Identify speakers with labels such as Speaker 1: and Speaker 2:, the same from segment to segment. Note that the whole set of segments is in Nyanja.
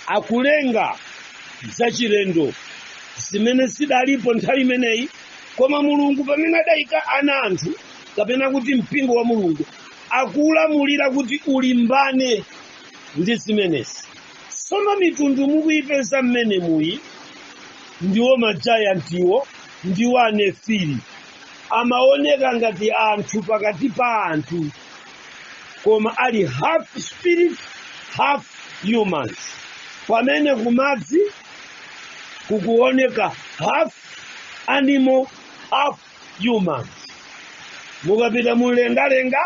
Speaker 1: Akulenga zachilendo zimene zidalipo nthawi imeneyi, koma Mulungu pamene adayika ana anthu, kapena kuti mpingo wa Mulungu, akulamulira kuti ulimbane ndi zimenezi. Tsono mitundu mukuyipeza mmene muyi ndiwo majayantiwo, ndiwo Anefili. Amaoneka ngati anthu pakati pa anthu, koma ali half spirit, half humans, pamene kumadzi kukuoneka half animal, half humans. Mukapita mumlengalenga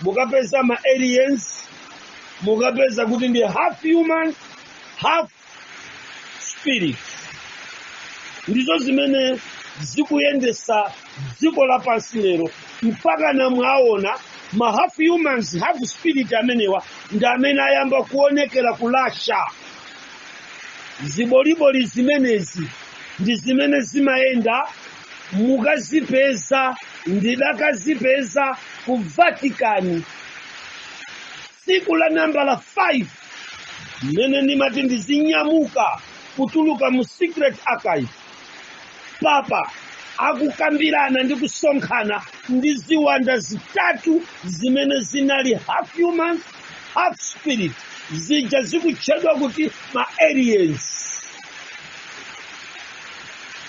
Speaker 1: mukapeza ma aliens, mukapeza kuti ndi half human, half spirit. Ndizo zimene zikuyendesa dziko lapansi lero, mpaka namwaona ma half humans, half spirit amenewa ndi amene ayamba kuonekera ku Russia. Ziboliboli zimenezi ndi zimene zimayenda, mukazipeza, ndidakazipeza ku Vatican tsiku la nambala 5 mmene ndimati ndizinyamuka kutuluka mu secret archive. Papa akukambirana ndi kusonkhana ndi ziwanda zitatu zimene zinali half human, half spirit, zija zikutchedwa kuti ma aliens.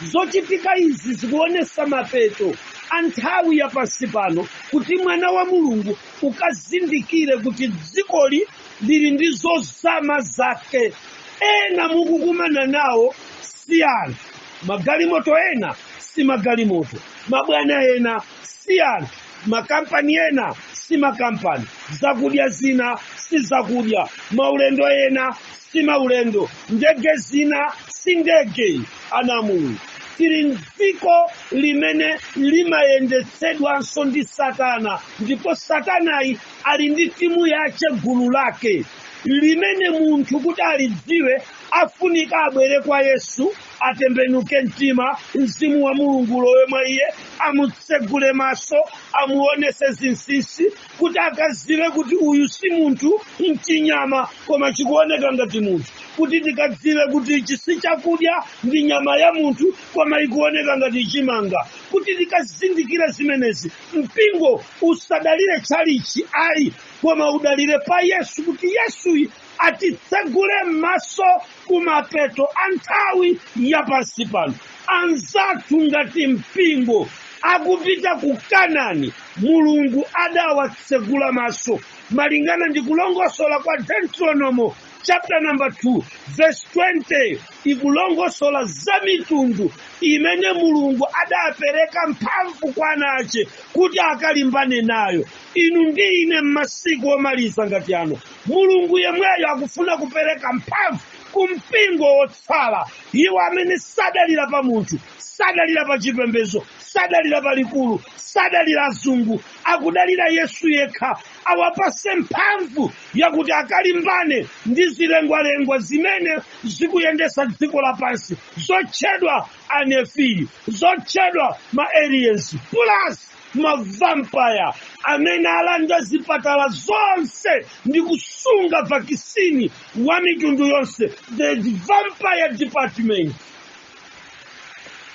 Speaker 1: Zochitika izi zikuonesa mapeto a nthawi ya pansi pano, kuti mwana wa Mulungu ukazindikire kuti dzikoli lili ndi zozama zake. Ena mukukumana nawo si anthu, magalimoto ena si magalimoto, mabwana ena si anthu, makampani ena si makampani, zakudya zina si zakudya, maulendo ena si maulendo, ndege zina si ndege. Ana Mulungu, tili mdziko limene limayendetsedwanso ndi Satana, ndipo Satanayi ali ndi timu yache, gulu lake limene munthu kuti alidziwe afunika abwere kwa Yesu, atembenuke mtima, mzimu wa Mulungu ulowe mwa iye, amutsegule maso, amuonese zinsinsi kuti akaziwe kuti uyu si munthu, mchinyama koma chikuoneka ngati munthu, kuti tikadziwe kuti ichi si chakudya, ndi nyama ya munthu koma ikuoneka ngati chimanga. Kuti tikazindikire zimenezi, mpingo usadalire tchalichi ayi, koma udalire pa Yesu, kuti Yesuyi atitsegule maso kumapeto a nthawi ya pansi pano. Anzathu ngati mpingo akupita ku Kanani, Mulungu adawatsegula maso malingana ndi kulongosola kwa Deuteronomo chapter number 2 verse 20, ikulongosola za mitundu imene Mulungu adapereka mphamvu kwa ana ache kuti akalimbane nayo. Inu ndi ine, m'masiku omaliza ngati ano, Mulungu yemweyo akufuna kupereka mphamvu ku mpingo wotsala, iwo amene sadalira pa munthu, sadalira pa chipembedzo, sadalira pa likulu, sadalira azungu, akudalira Yesu yekha, awapase mphamvu yakuti akalimbane ndi zilengwalengwa zimene zikuyendesa dziko lapansi, zotchedwa Anefili, zotchedwa ma aliens, plus ma vampire amene alanda zipatala zonse ndi kusunga vaccine wa mitundu yonse, the vampire department.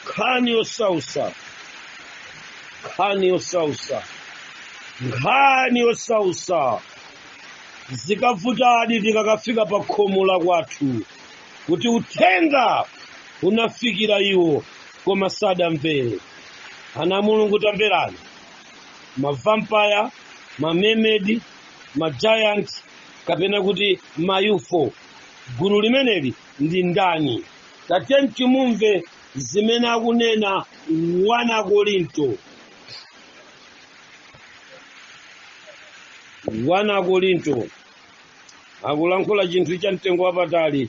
Speaker 1: Nkhani yosausa, nkhani yosausa, nkhani yosausa. Zikavutadi tikakafika pa khomo la kwathu kuti uthenga unafikira iwo koma sadamvere. Ana Mulungu, tamverani. Ma vampire, ma mermaid, ma giant, kapena kuti ma UFO, gulu limeneli ndi ndani? Tatiyeni timumve zimene akunena 1 Korinto, 1 Korinto akulankhula chinthu cha mtengo wapatali.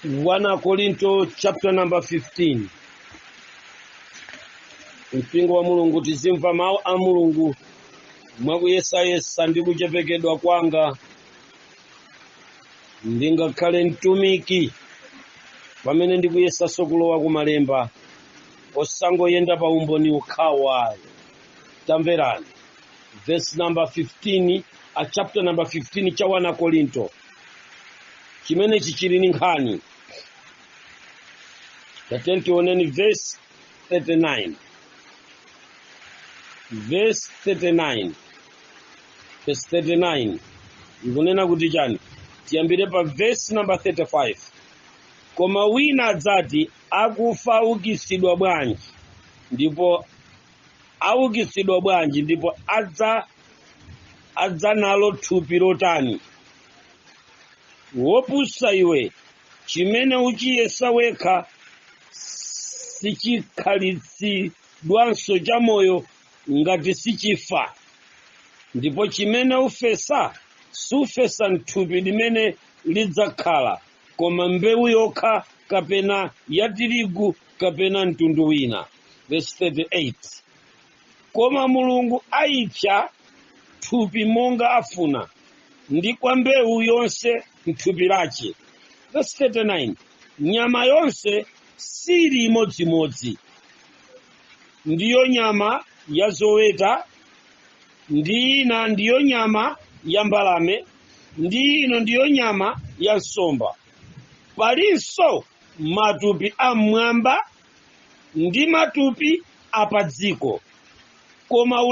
Speaker 1: 1 Korinto chapter number 15. Mpingo wa Mulungu, tizimva mawu a Mulungu mwakuyesayesa ndi kuchepekedwa kwanga. Ndingakhale mtumiki pamene ndikuyesanso kulowa kumalemba, osangoyenda pa umboni ukhawo ayi. Tamverani verse number 15. A chapter number 15 cha 1 Korinto chimenechi chili ni nkhani. Tatiyeni tioneni verse 39, verse 39, verse 39 ikunena kuti chani? Tiyambire pa verse number 35. Koma wina adzati, "Akufa aukitsidwa bwanji? Ndipo aukitsidwa bwanji? Ndipo adza nalo thupi lotani?" Wopusa iwe, chimene uchiyesa wekha sichikhalitsidwanso chamoyo ngati sichifa. Ndipo chimene ufesa, sufesa mthupi limene lidzakhala, koma mbewu yokha, kapena ya tirigu kapena mtundu wina. Verse 38. Koma Mulungu ayipsa thupi monga afuna, ndi kwa mbewu yonse mthupi lace. Verse 39. Nyama yonse sili imodzimodzi. Ndiyo nyama ya zoweta, ndi ina ndiyo nyama ya mbalame, ndi ino ndiyo nyama ya nsomba. Palinso matupi am'mwamba ndi matupi apadziko, koma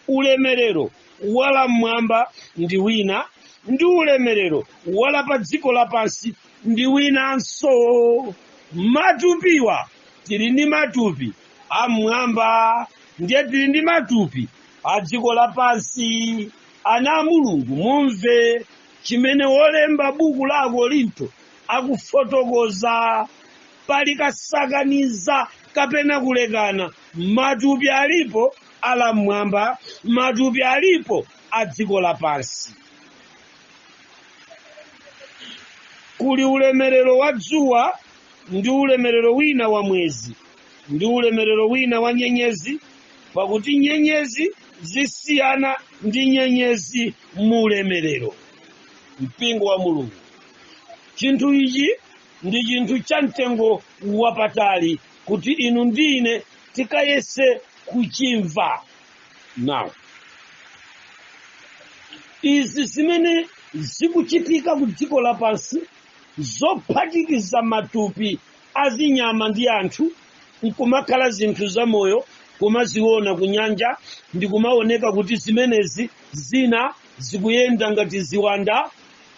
Speaker 1: ulemerero wala mmwamba ndi wina, ndi ulemerero wala pa dziko lapansi ndi winanso. Matupiwa, tili ndi matupi am'mwamba, ndiye tili ndi matupi a dziko lapansi. Ana a Mulungu, mumve chimene wolemba buku la Akorinto akufotokoza. Pali kasakaniza kapena kulekana. Matupi alipo ala mmwamba, matupi alipo a dziko lapansi. Kuli ulemerero wa dzuwa, ndi ulemerero wina wa mwezi, ndi ulemerero wina wa nyenyezi, pakuti nyenyezi zisiyana ndi nyenyezi mu ulemerero. Mpingo wa Mulungu, chinthu ichi ndi chinthu cha mtengo wapatali kuti inu ndi ine tikayese kuchimva. Now, izi zimene zikuchitika ku dziko lapansi, zophatikiza matupi azinyama ndi anthu nkumakhala zinthu zamoyo, kumaziona ku nyanja ndi kumaoneka kuti zimenezi zina zikuyenda ngati ziwanda,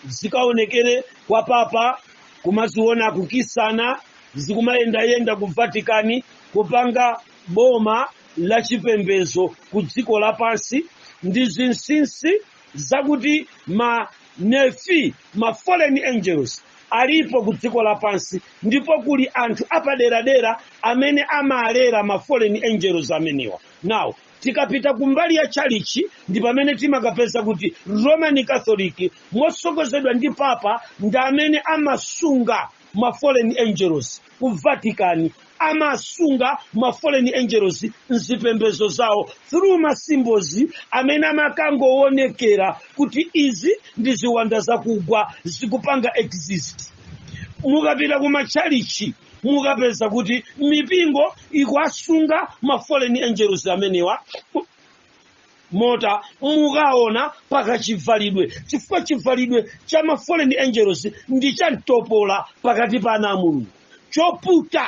Speaker 1: zikaonekere kwa papa, kumaziona kukisana, zikumayendayenda ku Vatikani, kupanga boma la chipembedzo ku dziko lapansi, ndi zinsinsi zakuti ma nefi, ma fallen angels alipo ku dziko lapansi, ndipo kuli anthu apaderadera amene amalera ma fallen angels amenewa. Now, tikapita kumbali ya chalichi, ndi pamene timakapeza kuti Roman Catholic motsogozedwa ndi papa ndi amene amasunga ma fallen angels ku Vatican, amasunga ma fallen angels mzipembedzo zawo through ma symbols amene amakangoonekera kuti izi ndi ziwanda zakugwa zikupanga exist. Mukapita ku machalichi, mukapeza kuti mipingo ikuasunga ma fallen angels amenewa. Mota mukaona pakachivalidwe, chifukwa chivalidwe cha ma fallen angels ndi cha mtopola pakati pa ana a Mulungu, choputa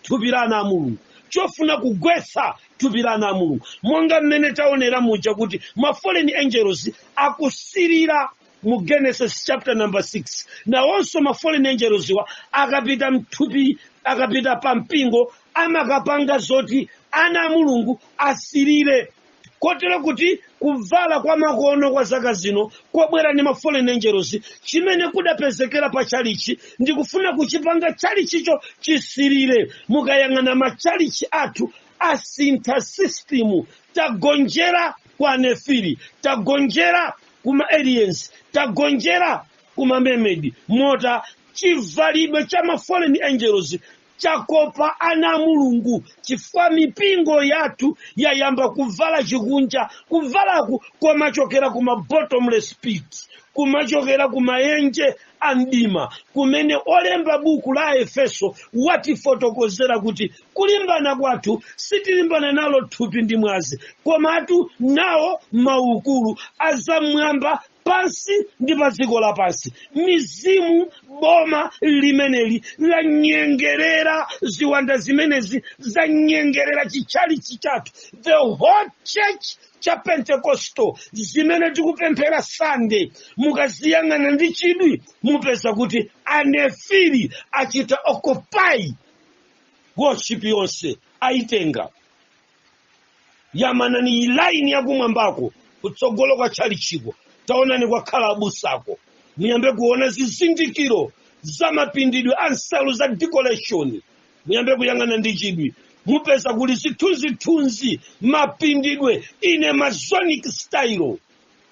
Speaker 1: thupi la ana a Mulungu, chofuna kugwetsa thupi la ana a Mulungu, monga mmene taonera muja kuti ma fallen angels akusirira mu Genesis chapter number 6. Nawonso ma fallen angels wa akapita mthupi, akapita pa mpingo, amakapanga zoti ana a Mulungu asirire, kotero kuti kuvala kwa makono kwa zaka zino kobwera ndi ma fallen angels, chimene kudapezekera pa chalichi, ndikufuna kuchipanga chalichicho chisirire. Mukayang'ana machalichi athu asintha system. Tagonjera kwa Nefili, tagonjera kuma aliens, tagonjera kuma mermaid. Mota chivalidwe cha ma fallen angels chakopa ana a Mulungu, chifukwa mipingo yathu yayamba kuvala chikunja. Kuvalaku komachokera kuma bottomless pit, kumachokera kumaenje. A mdima kumene olemba buku la Efeso watifotokozera kuti kulimbana kwathu sitilimbana nalo thupi ndi mwazi, komatu nawo maukulu azamwamba pansi ndi pa dziko lapansi. Mizimu, boma limeneli lanyengerera, ziwanda zimenezi zanyengerera chitchalichi chathu, the whole church cha Pentecostal. Zimene tikupemphera Sunday, mukaziyang'ana ndi chidwi mupeza kuti Anefili achita occupy worship yonse, ayitenga. Yamanani line yakumwambako kutsogolo kwa tchalichiko, taonani kwakhala abusako. Muyambe kuona zizindikiro za mapindidwe a nsalu za decoration. Muyambe kuyang'ana ndi chidwi, mupeza kuli zithunzithunzi, mapindidwe in Masonic style,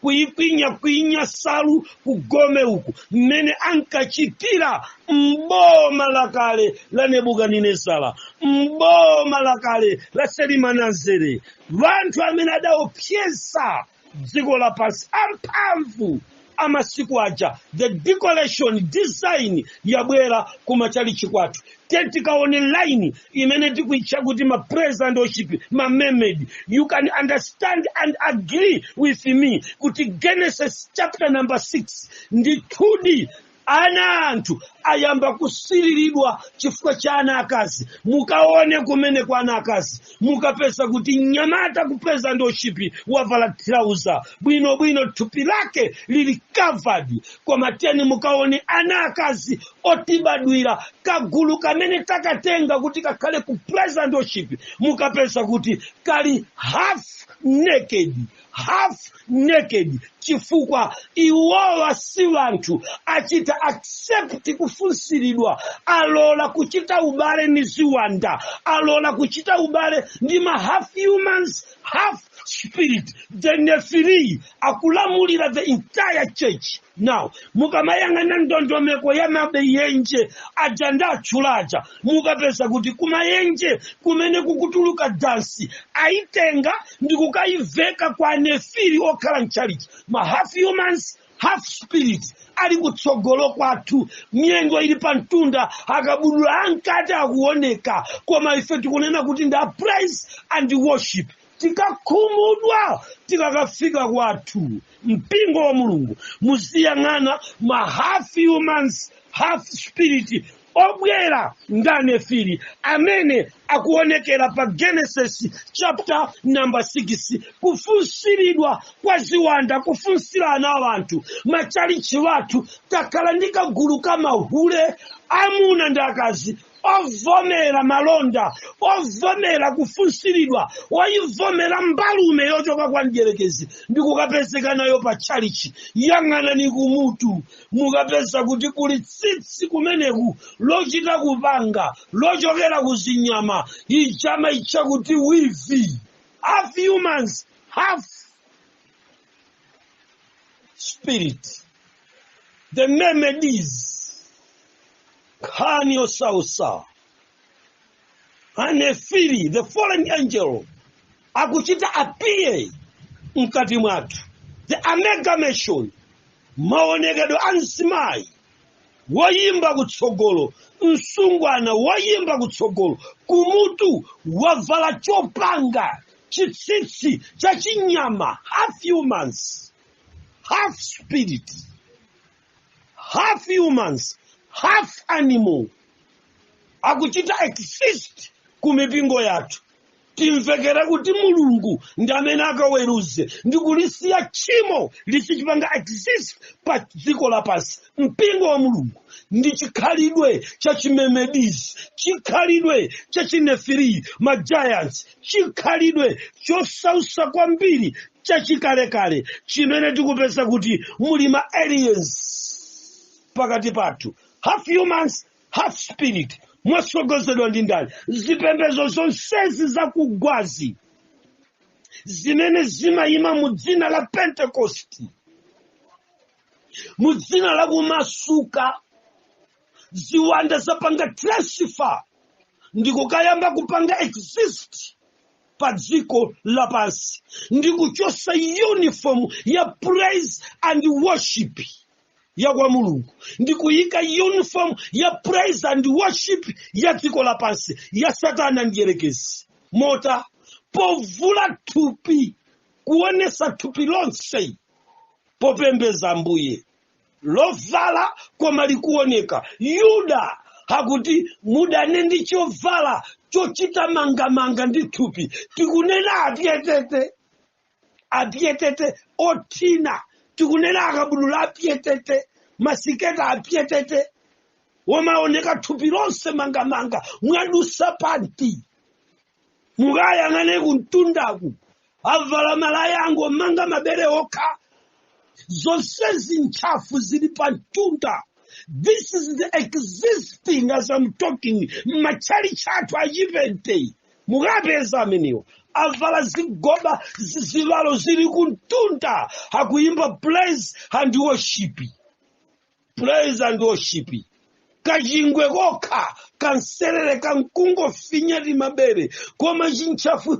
Speaker 1: kuikwinyakwinya salu kugome uku, mmene ankachitira mboma lakale la Nebukadinezara, mboma lakale la Selimanazere, vanthu amene adaopseza dziko lapansi amphamvu amasiku aja. The decoration design yabwera kumachalichi kwathu. Te tikaone line imene tikuitcha kuti ma praise and worship, ma mermaid. You can understand and agree with me kuti Genesis chapter number 6, ndithudi ana anthu ayamba kusiriridwa chifukwa cha ana akazi. Mukaone kumene kwa ana akazi, mukapeza kuti mnyamata ku praise and worship wavala trouser bwinobwino, thupi lake lili covered. Koma teni mukaone ana akazi otibadwira, kagulu kamene takatenga kuti kakhale ku praise and worship, mukapeza kuti kali half naked, half naked, chifukwa iwowa si wanthu achita accept kufunsiridwa, alola kuchita ubale ndi ziwanda, alola kuchita ubale ndi ma half humans, half spirit. The Nephilim akulamulira the entire church now. Mukamayang'ana ndondomeko ya mayenje aja ndatchulaja, mukapeza kuti kumayenje kumene kukutuluka dansi, ayitenga ndi kukayiveka kwa Nefili okhala mchalichi. Ma half humans, half spirit ali kutsogolo kwathu, myengo ili pa mtunda, akabudula ankati akuoneka, koma ife tikunena kuti ndi a praise and worship. Tikakhumudwa tikakafika kwathu. Mpingo wa Mulungu, muziyang'ana ma half humans, half spirit obwera ndi Anefili amene akuonekera pa Genesis chapter number 6, kufunsiridwa kwa ziwanda, kufunsira ana anthu. Machalichi wathu takhala ndi kagulu ka mahule, amuna ndi akazi, ovomera malonda, ovomera kufunsiridwa, oyivomera mbalume yochoka kwa mdierekezi ndi kukapezeka nayo pa tchalichi. Yang'anani kumutu, mukapeza kuti kuli tsitsi kumeneku lochita kupanga, lochokera ku zinyama, ijama itcha kuti weave, half humans, half spirit, the mermaids. Nkhani yosausa. Anefili, the fallen angel, akuchita appear mkati mwathu, the amalgamation, maonekedwe a mzimayi woyimba kutsogolo, msungwana woyimba kutsogolo, kumutu wavala chopanga, chitsitsi cha chinyama, half humans, half spirit, half humans, half animal, akuchita exist ku mipingo yathu. Timvekera kuti Mulungu ndi amene akaweruze ndi kulisiya tchimo lisichipanga exist pa dziko lapansi. Mpingo wa Mulungu, ndi chikhalidwe cha chimermaids, chikhalidwe cha Chinefili, ma giants, chikhalidwe chosausa kwambiri chachikalekale chimene tikupeza kuti muli ma aliens pakati pathu, half humans, half spirit. Mwasogozedwa ndi ndani? Zipembedzo zonsezi zakugwazi zimene zimayima mu dzina la Pentecost, mu dzina la kumasuka, ziwanda zapanga transfer ndi kukayamba kupanga exist pa dziko lapansi ndi kuchosa uniform ya praise and worship. ya kwa Mulungu ndi kuyika uniform ya praise and worship ya dziko lapansi, ya Satana ndiyerekezi, mota povula thupi, kuonesa thupi lonse popembeza Ambuye, lovala koma likuoneka. Yuda hakuti mudane ndi chovala chochita mangamanga ndi thupi. Tikunena apyetete, apyetete othina, tikunena akabudula apyetete, masiketa apyetete womaoneka thupi lonse mangamanga, mwadusa panti. Mukayang'ane kumtundaku, avala malaya angomanga mabere okha, zonsezi ntchafu zili pa mtunda. This is the existing as I'm talking. Machalichi athu achipente mukapeza amenewo avala zigoba, zivalo zili kumtunda, akuyimba praise and worship, praise and worship. Kachingwe kokha kanserere kankungofinya timabere, koma chintchafu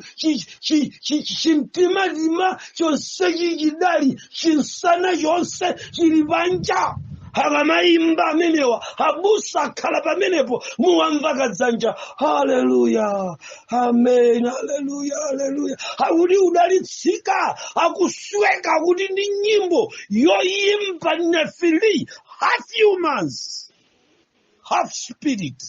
Speaker 1: chimtimatima chonse chichidali chinsana chonse chili panja. Akamayimba amenewa, abusa akhala pamenepo, muwamva kadzanja, "Haleluya, amen, haleluya, haleluya," akuti udalitsika, akusweka kuti ndi nyimbo yoyimba Nefili, half humans, half spirit,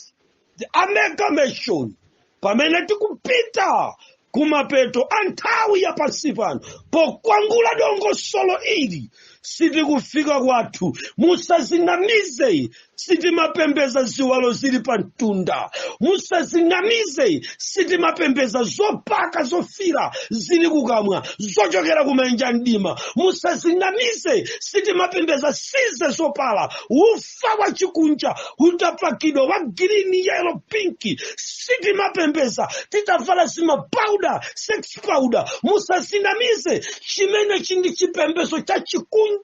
Speaker 1: the amalgamation. Pamene tikupita kumapeto a nthawi ya pansi pano, pokwangula dongosolo ili, sitikufika kwathu. Musazinamize, sitimapembeza ziwalo zili pa mtunda. Musazinamize, sitimapembeza zopaka zofira zili kukamwa zochokera kumanja mdima. Musazinamize, sitimapembeza size zopala ufa wa chikunja utapakidwa wa green, yellow, pink. Sitimapembeza titavala zima powder, sex powder. Musazinamize, chimene chindi chipembezo cha chikunja.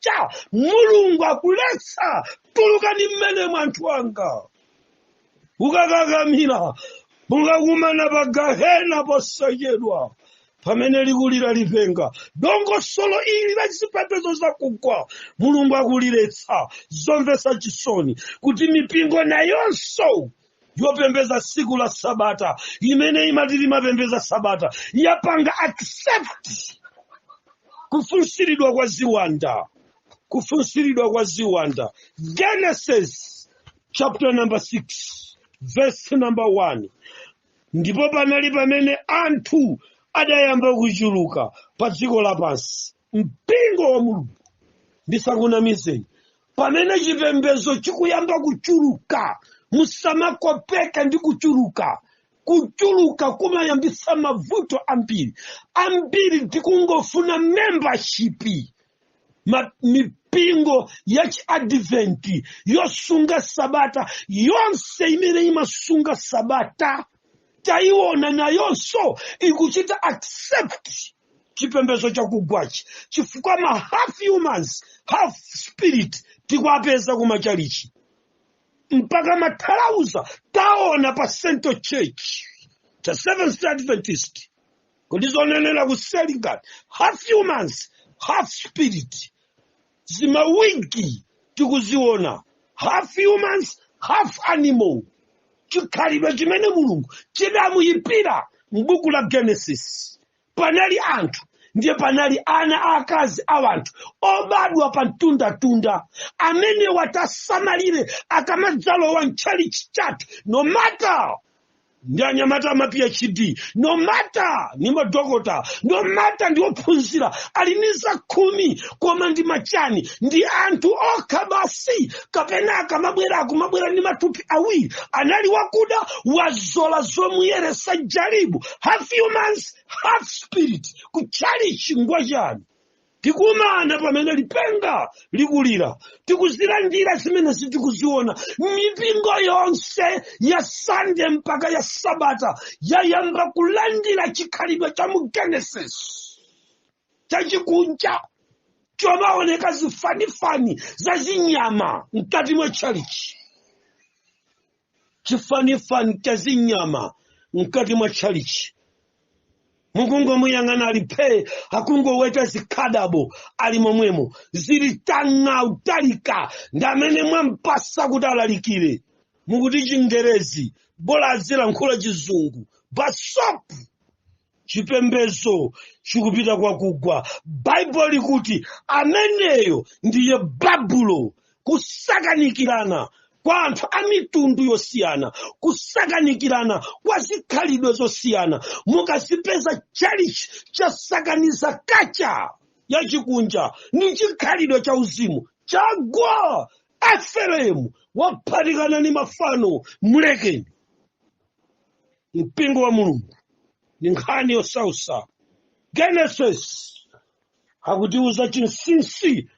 Speaker 1: Mulungu akuletsa. Tulukani mmene mwanthu wanga ukakakamira, mukakumana pa gahena posachedwa pamene likulira lipenga. Dongosolo ili la zipembedzo zakugwa Mulungu akuliletsa. Zomvetsa chisoni kuti mipingo nayonso yopembeza tsiku la sabata, imene imati limapembeza sabata, yapanga accept kufunsiridwa kwa ziwanda, kufunsiridwa kwa ziwanda. Genesis chapter number 6 verse number 1: Ndipo panali pamene anthu adayamba kuchuluka pa dziko lapansi. Mpingo wa Mulungu, ndisakunamizeni, pamene chipembedzo chikuyamba kuchuluka, musamakopeka ndi kuchuluka. Kuchuluka kumayambitsa mavuto ambiri ambiri. Tikungofuna membership. Mipingo ya Chiadventi yosunga sabata yonse imene imasunga sabata, tayiona nayonso ikuchita accept chipembedzo chakugwachi, chifukwa ma half humans, half spirit tikuapeza kumachalichi, mpaka mathalauza taona pa Central Church cha Seventh Adventist kuti zonenera kuseli ngati half humans, half spirit. Zimawigi tikuziona, half humans, half animal, chikhalidwe chimene Mulungu chidamuyipira m'buku la Genesis. Panali anthu, ndiye panali ana aakazi a anthu obadwa pa mtundatunda amene watasamalire akamadzalowa mtchalichi chathu, no matter ndi anyamata ama PhD, no matter ni madokota, no matter ndi ophunzira ali ndi zakhumi, koma ndi machani? Ndi anthu okha basi, kapena akamabwera akumabwera ndi matupi awiri. Anali wakuda, wazola zomuyeresa jaribu, half humans, half spirit. Kutchalichi ngwachani? Tikumana pamene lipenga likulira, tikuzilandira zimene sitikuziona. Mipingo yonse ya Sande mpaka ya Sabata yayamba kulandira chikhalidwe cha mu Genesis chachikunja, chomaoneka zifanifani za zinyama mkati mwa tchalichi, chifanifani cha zinyama mkati mwa tchalichi. Mukungomuyang'ana ali phee, akungoweta zikhadabo ali momwemo, zili tang'a utalika. Ndi amene mwampasa kuti alalikire. Mukuti Chingerezi, bola azilankhula Chizungu. Basopu chipembedzo chikupita kwakugwa. Baibulo likuti ameneyo ndiye Babulo, kusakanikirana kwa anthu a mitundu yosiyana, kusakanikirana kwa zikhalidwe zosiyana. Mukazipeza chalichi chasakaniza kacha yachikunja ndi chikhalidwe cha uzimu, chagwa. Efereimu waphatikana ni mafano, mulekeni. Mpingo wa Mulungu, ni nkhani yosausa. Genesis akutiuza chinsinsi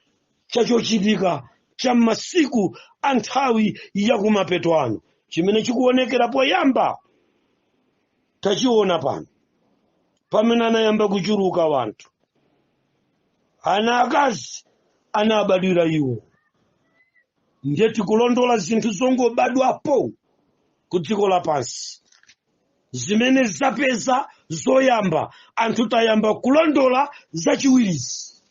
Speaker 1: chachochitika cha masiku a nthawi yakumapeto ano, chimene chikuonekera poyamba tachiona pano, pamene anayamba kuchuluka wanthu, ana akazi anabadwira iwo. Ndiye tikulondola zinthu zongobadwapo ku dziko lapansi zimene zapeza zoyamba. Anthu tayamba kulondola zachiwirizi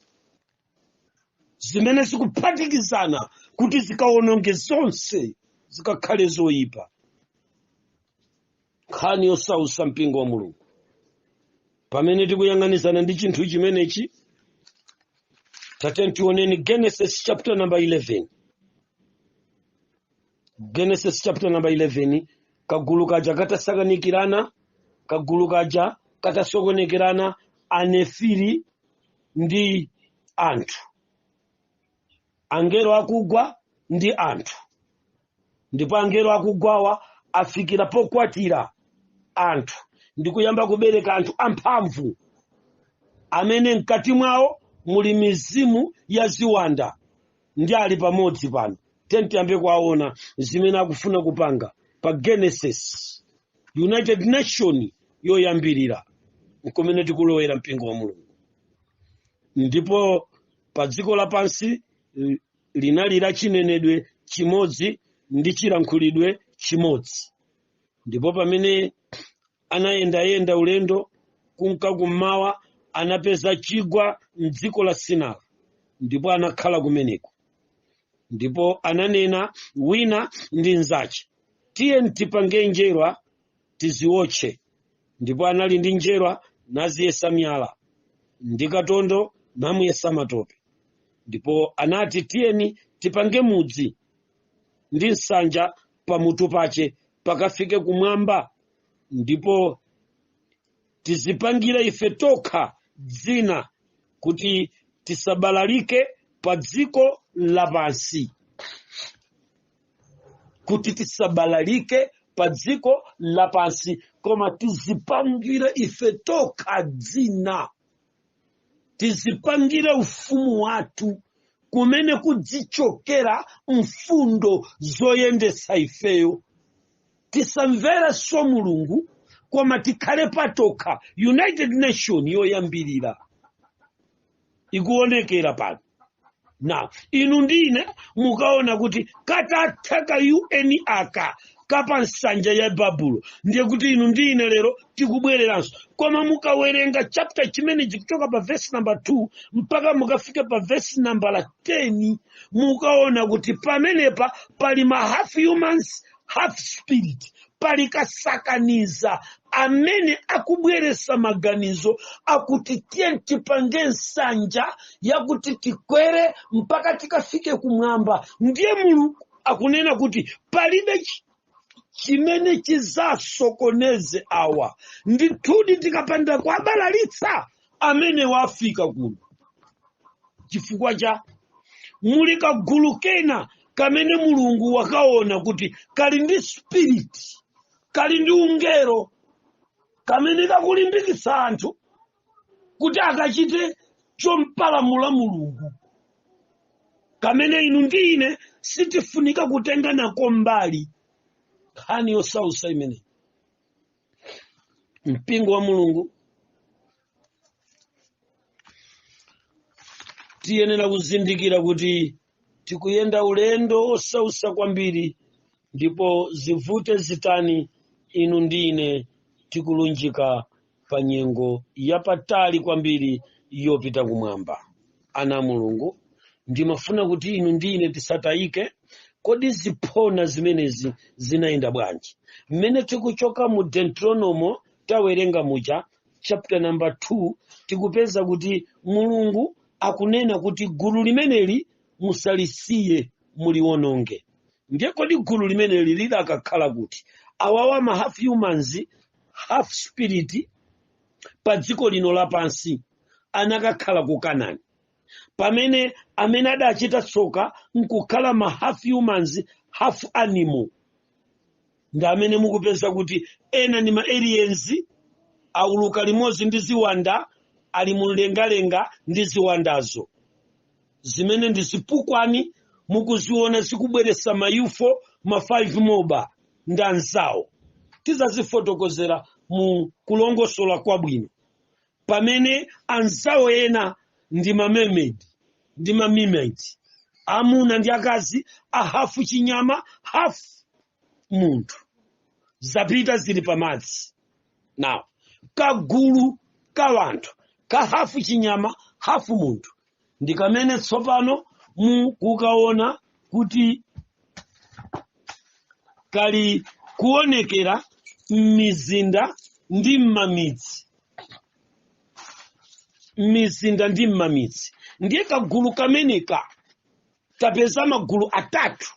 Speaker 1: zimene zikuphatikizana kuti zikawononge zonse, zikakhale zoyipa. Nkhani yosausa, mpingo wa Mulungu, pamene tikuyang'anizana ndi chinthu chimenechi. Tate tioneni Genesis chapter number 11. Genesis chapter number 11. Kagulu kaja katasakanikirana, kagulu kaja katasokonekerana, Anefiri ndi anthu, angelo akugwa ndi anthu, ndipo angelo akugwawa afikira pokwatira anthu ndi kuyamba kubereka anthu amphamvu amene mkati mwawo muli mizimu ya ziwanda ndi ali pamodzi pano. Tiyambe kuwaona zimene akufuna kupanga pa Genesis, United Nation yoyambirira, nkumene tikulowera, mpingo wa Mulungu. Ndipo pa dziko lapansi linali la chinenedwe chimodzi ndi chilankhulidwe chimodzi. Ndipo pamene anayendayenda ulendo kunka kummawa, anapeza chigwa mdziko la Sinara, ndipo anakhala kumeneko. Ndipo ananena wina ndi mnzache, "Tiye tipange njerwa, tiziwotche." Ndipo anali ndi njerwa, naziyesa miyala, ndi katondo namuyesa matope. Ndipo anati, "Tiyeni tipange mudzi ndi nsanja pamutu pache pakafike kumwamba, ndipo tizipangire ife tokha dzina, kuti tisabalalike pa dziko lapansi." Kuti tisabalalike pa dziko lapansi, koma tizipangire ife tokha dzina, tizipangire ufumu wathu kumene kudzichokera mfundo zoyendesa ifeyo. Tisamverenso Mulungu, koma tikhale patokha. United Nation yoyambirira ikuonekera pano. Na inu ndine mukaona kuti katatha ka UN aka kapa nsanja ya Babulo, ndiye kuti inu ndine lero tikubwereranso. Koma mukawerenga chapter chimene chikuchoka pa verse number 2 mpaka mukafike pa verse number la 10, mukaona kuti pamenepa pali ma half humans, half spirit, pali kasakaniza amene akubweresa maganizo akuti tiye tipange nsanja yakuti tikwere mpaka tikafike kumwamba. Ndiye Mulungu akunena kuti palibe chimene chizasokoneze awa. Ndithudi tikapanda kuabalalitsa amene wafika kuno, chifukwa cha muli kagulu kena kamene Mulungu wakaona kuti kali ndi spirit, kali ndi ungelo kamene kakulimbikitsa anthu kuti akachite chompalamula Mulungu, kamene inu ndi ine sitifunika kutenga nako mbali. Nkhani yosausa imene, mpingo wa Mulungu. Tiyenera kuzindikira kuti tikuyenda ulendo osausa kwambiri, ndipo zivute zitani, inu ndi ine tikulunjika Pa nyengo yapatali kwambiri yopita kumwamba, ana a Mulungu, ndimafuna kuti inu ndi ine tisatayike. Kodi ziphona zimenezi zinayenda bwanji? Mmene tikuchoka mu Deuteronomo, tawerenga muja chapter number 2, tikupeza kuti Mulungu akunena kuti gulu limeneli musalisiye, muliwononge. Ndiye kodi gulu limeneli lidakakhala kuti? Awawa ma half humans, half spirit pa dziko lino lapansi anakakhala ku Kanani, pamene amene adachita tsoka nkukhala ma half humans, half animal ndi amene mukupeza kuti ena ndi ma aliens, auluka limodzi ndi ziwanda, ali mumlengalenga ndi ziwandazo zimene ndi zipukwani mukuziona zikubweretsa ma UFO, ma 5 moba ndi anzawo. Tizazifotokozera mu kulongosola kwabwino. Pamene anzawo ena ndi ma mermaid ndi ma mermaid, amuna ndi akazi, a hafu chinyama, hafu munthu, zapita zili pamadzi. Now kagulu ka wanthu ka hafu chinyama, hafu munthu ndi kamene tsopano mukukaona kuti kali kuonekera m'mizinda ndi m'mamidzi, m'mizinda ndi m'mamidzi. Ndiye kagulu kameneka tapeza magulu atatu.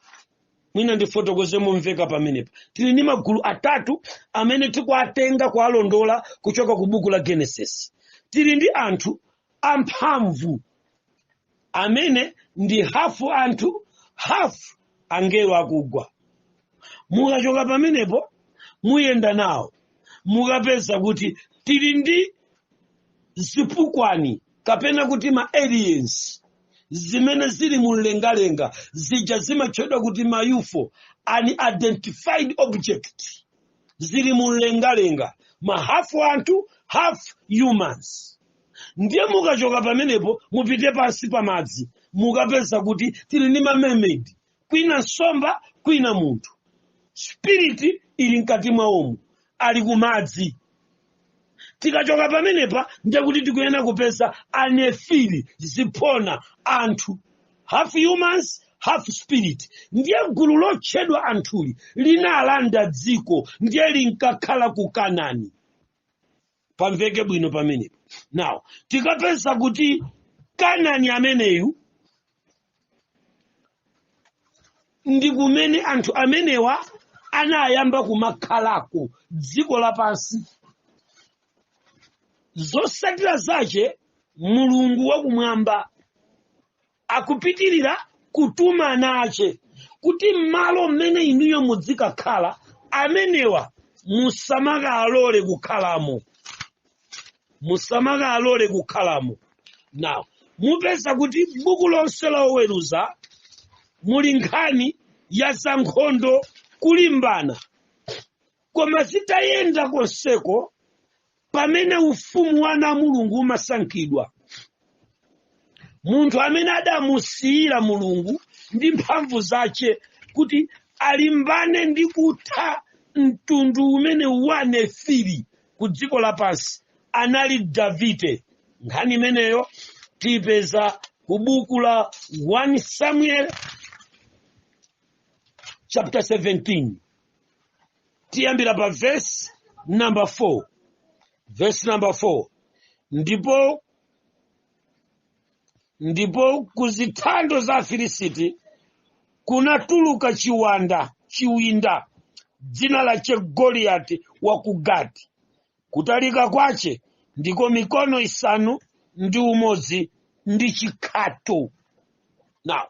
Speaker 1: Mwina ndifotokoze momveka pamenepa. Tili ndi magulu atatu amene tikuatenga kualondola kuchoka ku buku la Genesis. Tili ndi anthu amphamvu amene ndi hafu anthu, hafu angelo akugwa. Mukachoka pamenepo muyenda nawo, mukapeza kuti tili ndi zipukwani kapena kuti ma aliens zimene zili mumlengalenga, zija zimatchedwa kuti ma UFO, unidentified object, zili mumlengalenga, ma hafu anthu, half humans. Ndiye mukachoka pamenepo mupite pansi pamadzi, mukapeza kuti tili ndi ma mermaid, kwina nsomba, kwina munthu, spirit ili mkati mwawomo, ali kumadzi. Tikachoka pamenepa ndiye kuti tikuyenera kupeza Anefili, ziphona, anthu, half humans, half spirit. Ndiye gulu lotchedwa anthuli linalanda dziko, ndiye linkakhala ku Kanani. Pamveke bwino pamenepo. Now tikapeza kuti Kanani ameneyu ndi kumene anthu amenewa anayamba kumakhalako dziko lapansi. Zotsatira zache, Mulungu wakumwamba akupitirira kutuma ana ache kuti m'malo mmene inuyo mudzikakhala, amenewa musamakalole kukhalamo, musamakalole kukhalamo. Now mupeza kuti buku lonse la Oweruza muli nkhani ya zankhondo, kulimbana. Koma zitayenda konseko, pamene ufumu wa ana a Mulungu umasankhidwa, munthu amene adamusiyira Mulungu ndi mphamvu zace kuti alimbane ndi kutha mtundu umene wa Nefili ku dziko lapansi anali Davide. Nkhani imeneyo tiyipeza ku buku la 1 Samuel chapter 17, tiyambira pa verse number 4. Verse number 4: Ndipo ku zithando za Afilisiti kunatuluka chiwanda, chiwinda, dzina lache Goliyati wa ku Gati, kutalika kwache ndiko mikono 6 ndi chikhato. Now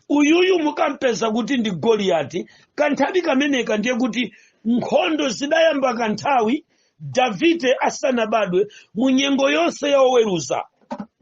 Speaker 1: uyuyu mukampeza kuti ndi Goliyati. Kanthawi kameneka ndiye kuti nkhondo zidayamba kanthawi Davide asanabadwe. Mu nyengo yonse ya Oweruza,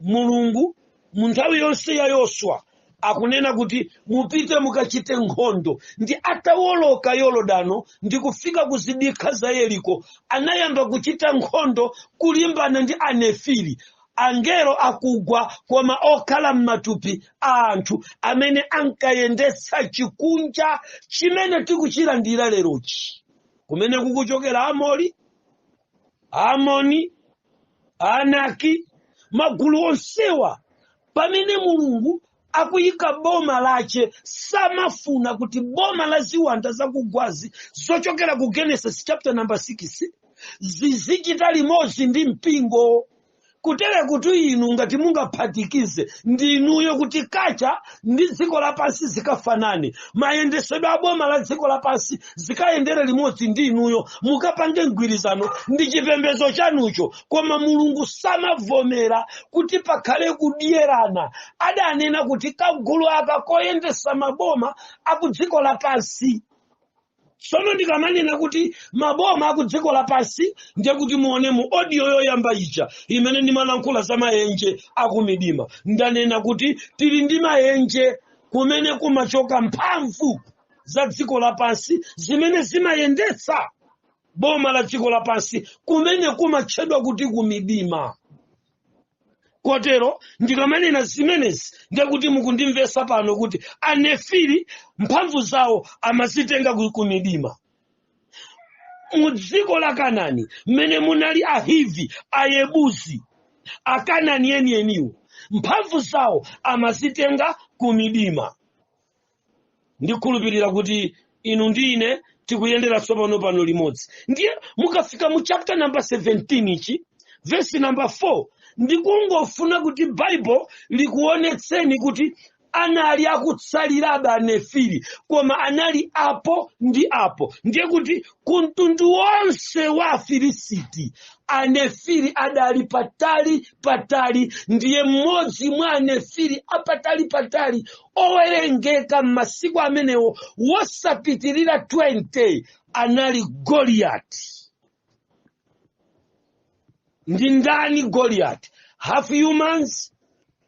Speaker 1: Mulungu mu nthawi yonse ya Yoswa akunena kuti mupite mukachite nkhondo. Ndi atawoloka Yorodano ndi kufika ku zidikha za Yeriko, anayamba kuchita nkhondo kulimbana ndi Anefili, angelo akugwa koma okhala m'matupi a anthu, amene ankayendetsa chikunja chimene tikuchilandira lerochi, kumene kukuchokera Amori, Amoni. Anaki, magulu onsewa. Pamene Mulungu akuyika boma lache, samafuna kuti boma la ziwanda zakugwazi zochokera ku Genesis chapter number 6 zizichita limodzi ndi mpingo. Kutere kuti inu ngati mungaphatikize ndinuyo kuti kacha ndi dziko lapansi zikafanane, mayendesedwe a boma la dziko lapansi zikayendere limodzi ndi inuyo, mukapange mgwirizano ndi chipembedzo chanucho. Koma Mulungu samavomera kuti pakhale kudyerana. Adanena kuti kagulu aka koyendesa maboma aku dziko lapansi. Tsono ndikamanena kuti maboma aku dziko lapansi, ndiye kuti muone mu audio yoyamba ija imene ndimalankhula za maenje akumidima, ndanena kuti tili ndi maenje kumene kumachoka mphamvu za dziko lapansi zimene zimayendetsa boma la dziko lapansi, kumene kumatchedwa kuti kumidima. Kotero ndikamanena zimenezi, ndiye kuti mukundimvesa pano kuti Anefili mphamvu zawo amazitenga kumidima. Mu dziko la Kanani mmene munali Ahivi, Ayebusi, Akanani enieniwo, mphamvu zawo amazitenga kumidima. Ndikhulupirira kuti inu ndi ine tikuyendera tsopano pano limodzi. Ndiye mukafika mu chapter number 17 ichi, verse number 4, ndikungofuna kuti Bible likuonetseni kuti anali akutsalirabe Anefili, koma anali apo ndi apo. Ndiye kuti ku mtundu wonse wa Afilisiti, Anefili adali patali patali. Ndiye mmodzi mwa Anefili apatali patali owerengeka m'masiku amenewo wosapitirira 20 anali Goliyati. Ndi ndani Goliyati? Half humans,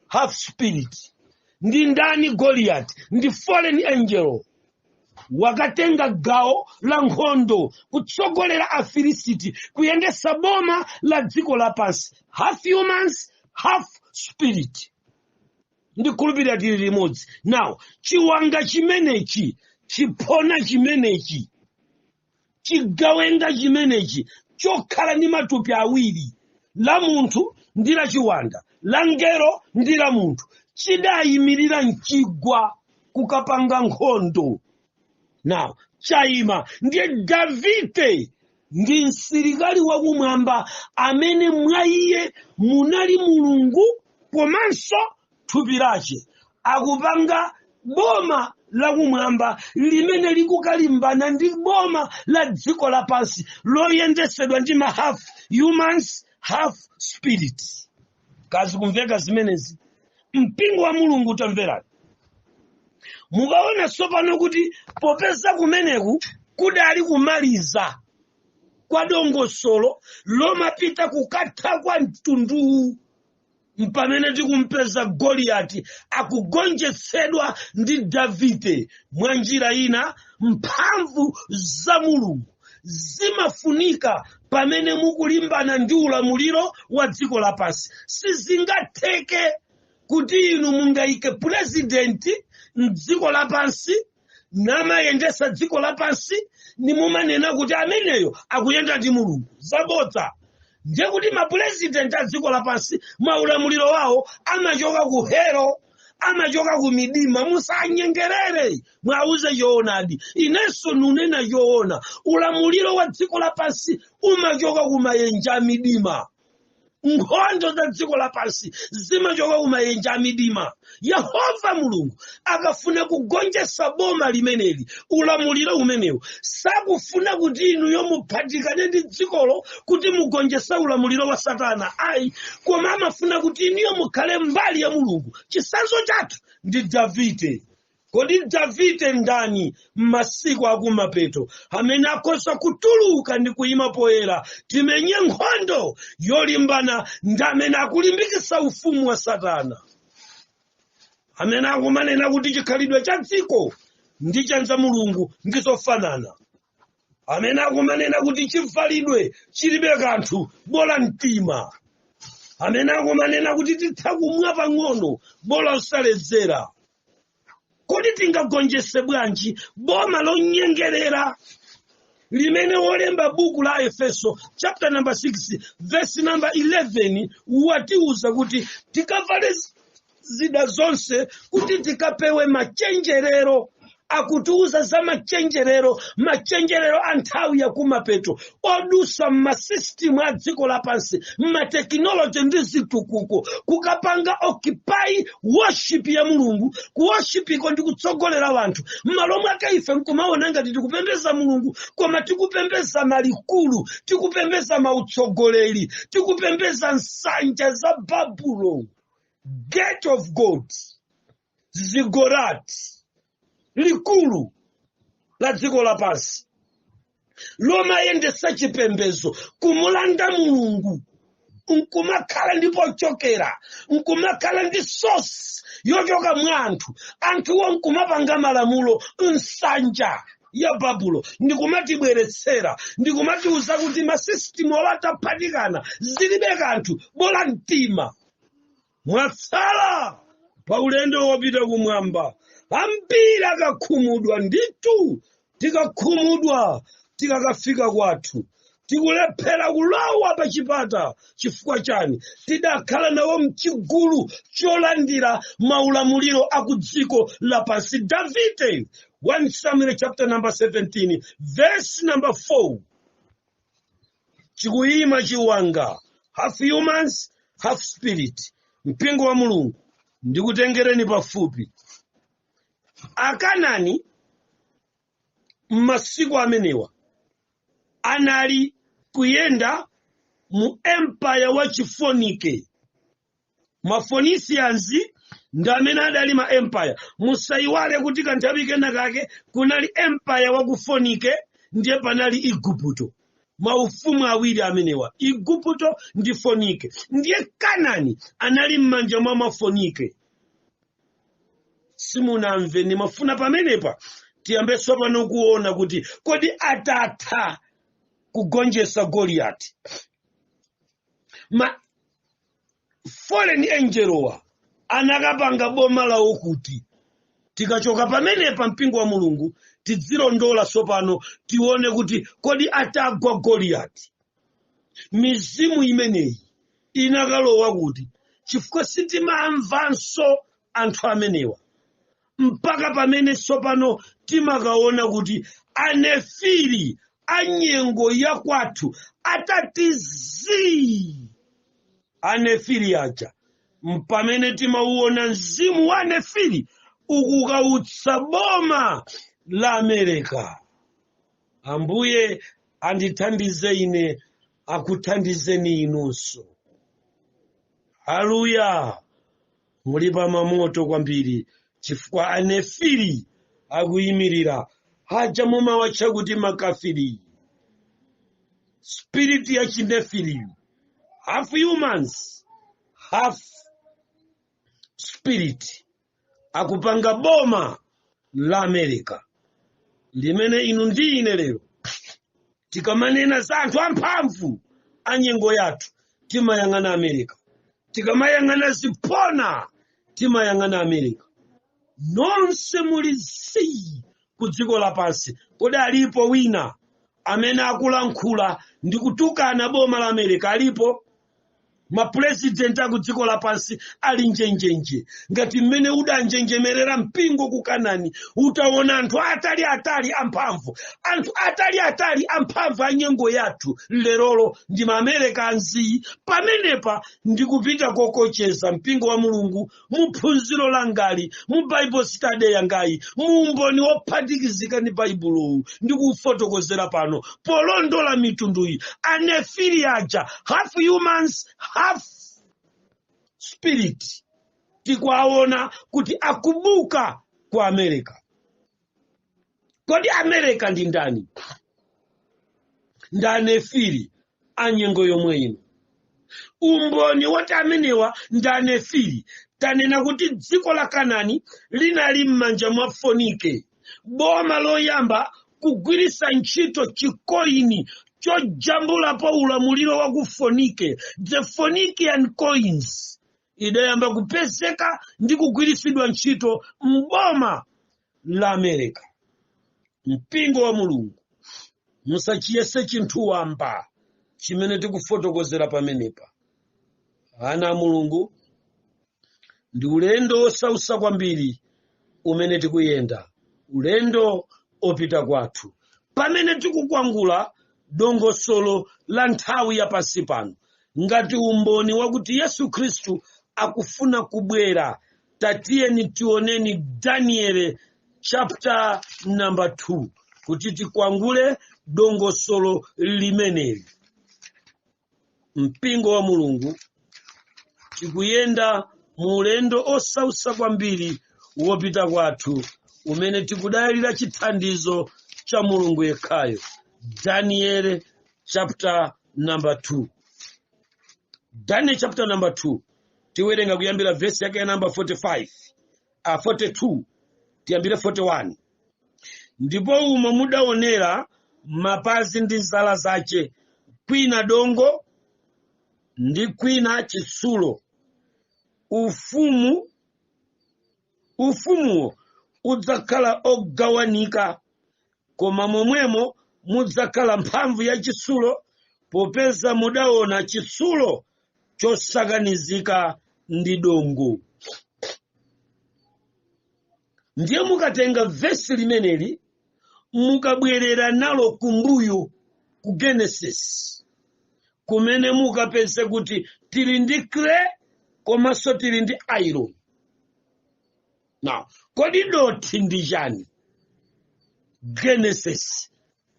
Speaker 1: half spirit. Ndi ndani Goliyati? Ndi fallen angel, wakatenga gawo la nkhondo kutsogolera Afilisiti kuyendesa boma la dziko lapansi, half humans, half spirit. Ndikhulupirira tili limodzi. Now, chiwanga chimenechi, chiphona chimenechi, chigawenga chimenechi chokhala ndi matupi awiri, la munthu ndi la chiwanda, la ngelo ndi la munthu, chidayimirira mchigwa kukapanga nkhondo. Now chayima. Ndiye Davide ndi msilikali wakumwamba amene mwa iye munali Mulungu komanso thupi lache, akupanga boma lakumwamba limene likukalimbana ndi boma la dziko lapansi loyendesedwa ndi ma half humans, half spirit. Kazi kumveka zimenezi, mpingo wa Mulungu? Tamverani, mukaona tsopano kuti popeza kumeneku kudali kumaliza kwa dongosolo lomapita kukatha kwa mtunduwu, mpamene tikumpeza Goliyati akugonjetsedwa ndi Davide. Mwa njira ina, mphamvu za Mulungu zimafunika pamene mukulimbana ndi ulamuliro wa dziko lapansi. Sizingatheke kuti inu mungayike purezidenti mdziko lapansi namayendesa dziko lapansi, nimumanena kuti ameneyo akuyenda ndi Mulungu. Zabodza. Ndiye kuti mapurezidenti a dziko lapansi maulamuliro wawo amachoka ku helo, amachoka ku midima. Musanyengerere, mwauze choonadi. Inenso nunena choona. Ulamuliro wa dziko lapansi umachoka ku maenje a midima. Nkhondo za dziko lapansi zimachoka ku maenje a midima. Yehova Mulungu akafuna kugonjetsa boma limeneli, ulamuliro umenewu, sakufuna kuti inuyo muphatikane ndi dzikolo kuti mugonjetse ulamuliro wa Satana, ayi, koma amafuna kuti inuyo mukhale mbali ya Mulungu. Chitsanzo chathu ndi Davide. Kodi Davide ndani m'masiku akumapeto amene akhoza kutuluka ndi kuyima poyera, timenye nkhondo yolimbana ndi amene akulimbikitsa ufumu wa Satana, amene akumanena kuti chikhalidwe cha dziko ndi cha Mulungu ndi zofanana, amene akumanena kuti chivalidwe chilibe kanthu bola mtima, amene akumanena kuti titha kumwa pang'ono bola osaledzera? Kodi tingagonjese bwanji boma lonyengerera? Limene wolemba buku la Efeso chapter number 6 verse number 11 watiuza kuti tikavale zida zonse kuti tikapewe machenjerero. Akutiuza za machenjerero, machenjerero a nthawi yakumapeto odusa mmasystem a dziko lapansi, mmatechnology ndi zitukuko, kukapanga occupy worship ya Mulungu. Kuworshipiko ndi kutsogolera wanthu. M'malo mwake ife nkumaona ngati tikupembeza Mulungu, koma tikupembeza malikulu, tikupembeza mautsogoleri, tikupembeza nsanja za Babulo, gate of God, ziggurat, likulu la dziko lapansi lomayendesa chipembezo, kumulanda Mulungu, nkumakhala ndi pochokera, nkumakhala ndi source yochoka mwa anthu, anthuwo nkumapanga malamulo. Nsanja ya Babulo ndikumatibweretsera, ndikumatiuza kuti masystem olatapatikana zilibe kanthu, bola mtima. Mwatsala pa ulendo wopita kumwamba. Ambiri akakhumudwa ndithu, tikakhumudwa tikakafika kwathu tikulephera kulowa pa chipata. Chifukwa chani? Tidakhala nawo mchigulu cholandira maulamuliro aku dziko lapansi. Davide, 1 Samuel chapter number 17 verse number 4, chikuyima chiwanga, half humans, half spirit. Mpingo wa Mulungu, ndikutengereni pafupi. Akanani m'masiku amenewa anali kuyenda mu empire wa Chifonike. Maphoenicians ndi amene adali ma empire. Musayiwale kuti kanthawi kena kake kunali empire wa ku Fonike, ndiye panali Igupto. Maufumu awiri amenewa, Igupto ndi Fonike. Ndiye Kanani anali m'manja mwa Mafonike. Simunamve? Ndimafuna pamenepa tiyambenso pano kuona kuti kodi atatha kugonjetsa Goliyati, ma fallen angelowa anakapanga boma lawo kuti? Tikachoka pamenepa, mpingo wa Mulungu, tidzilondola tsopano tione kuti kodi atagwa Goliyati mizimu imeneyi inakalowa kuti? Chifukwa sitimamvanso anthu amenewa mpaka pamene tsopano timakaona kuti Anefili anyengo yakwathu atati zii, Anefili aja, mpamene timauona mzimu wa Anefili ukukautsa boma la Amerika. Ambuye andithandize ine, akuthandizeni inunso. Haleluya! Muli pamamoto kwambiri, chifukwa Anefili akuyimirira haja mumawatcha kuti makafiri, spirit ya Chinefili, half humans, half spirit, akupanga boma la America limene inu ndi ine lero tikamanena za anthu amphamvu a nyengo yathu timayang'ana America, tikamayang'ana ziphona timayang'ana America. Nonse muli zii ku dziko lapansi, kodi alipo wina amene akulankhula ndi kutukana boma la America? Alipo? Mapurezidenti aku dziko lapansi ali njenjenje ngati mmene udanjenjemerera mpingo ku Kanani utaona anthu atali atali amphamvu. Anthu atali atali amphamvu a nyengo yathu lerolo ndi Maamericans. Pamenepa ndikupita kokocheza, mpingo wa Mulungu, mu phunziro langali, mu Bible study yangayi, mu umboni wophatikizika ndi Baibulowu, ndikufotokozera pano polondola mitunduyi. Anefili aja, half humans, half spirit, tikuwaona kuti akubuka ku America. Kodi America ndi ndani? Ndi Anefili a nyengo yomwe ino. Umboni woti amenewa ndi Anefili, tanena kuti dziko la Kanani linali m'manja mwa Fonike. Boma loyamba kugwiritsa ntchito chicoin chojambulapo ulamuliro wa ku Fonike, the Phoenician coins, idayamba kupezeka ndi kugwiritsidwa ntchito m'boma la America. Mpingo wa Mulungu, Musachiyese chinthu wamba chimene tikufotokozera pamenepa. Ana a Mulungu, ndi ulendo wosausa kwambiri umene tikuyenda, ulendo opita kwathu, pamene tikukwangula dongosolo la nthawi ya pansi pano ngati umboni wakuti Yesu Khristu akufuna kubwera. Tatiyeni tioneni Daniel chapter number 2 kuti tikwangule dongosolo limeneli. Mpingo wa Mulungu, tikuyenda mu ulendo osausa kwambiri wopita kwathu umene tikudalira chithandizo cha Mulungu yekhayo. Daniel chapter number 2, Daniel chapter number 2, tiwerenga kuyambira vesi yake ya number 45, 42, tiyambire 41. Ndipo umo mudaonera mapazi ndi zala zace, kwina dongo ndi kwina chitsulo, ufumuwo udzakhala ogawanika, koma momwemo mudzakhala mphamvu ya chitsulo, popeza mudaona chitsulo chosakanizika ndi dongo. Ndiye mukatenga vesi limeneli, mukabwerera nalo kumbuyo ku Genesis, kumene mukapeze kuti tili ndi clay komanso tili ndi iron. Now, kodi dothi ndi chani? Genesis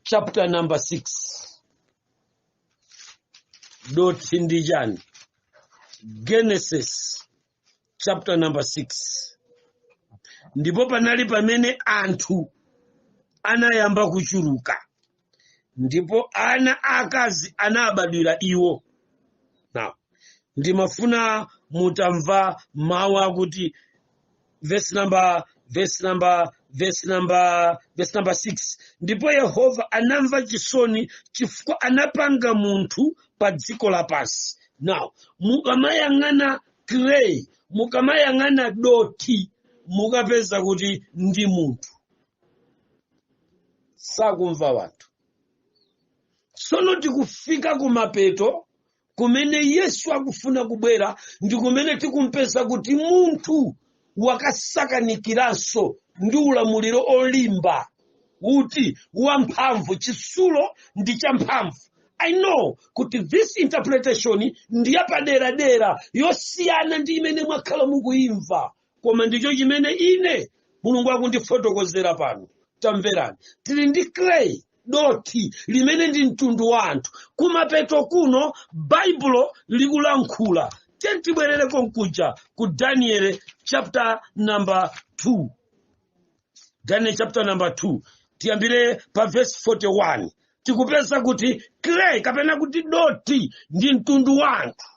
Speaker 1: chapter number 6, dothi ndi chani? Genesis chapter number 6. Ndipo panali pamene anthu anayamba kuchuluka, ndipo ana akazi anabadwira iwo. Now, ndimafuna mutamva mawu akuti verse number 6: Ndipo Yehova anamva chisoni chifukwa anapanga munthu pa dziko lapansi. Now, mukamayang'ana clay, mukamayang'ana dothi, mukapeza kuti ndi munthu. Sakumva wanthu. Tsono tikufika kumapeto kumene Yesu akufuna kubwera, ndi kumene tikumpeza kuti munthu wakasakanikiranso ndi ulamuliro olimba kuti wamphamvu. Chitsulo ndi champhamvu. I know kuti this interpretation ndi yapaderadera, yosiyana ndi imene mwakhala mukuyimva, koma ndicho chimene ine Mulungu akundifotokozera pano. Tamverani, tili ndi clay, dothi limene ndi mtundu wa anthu. Kumapeto kuno Baibulo likulankhula. Tibwerere konkuja ku Daniel chapter number 2. Daniel chapter number 2, tiyambire pa verse 41. Tikupeza kuti clay kapena kuti dothi ndi mtundu wa anthu.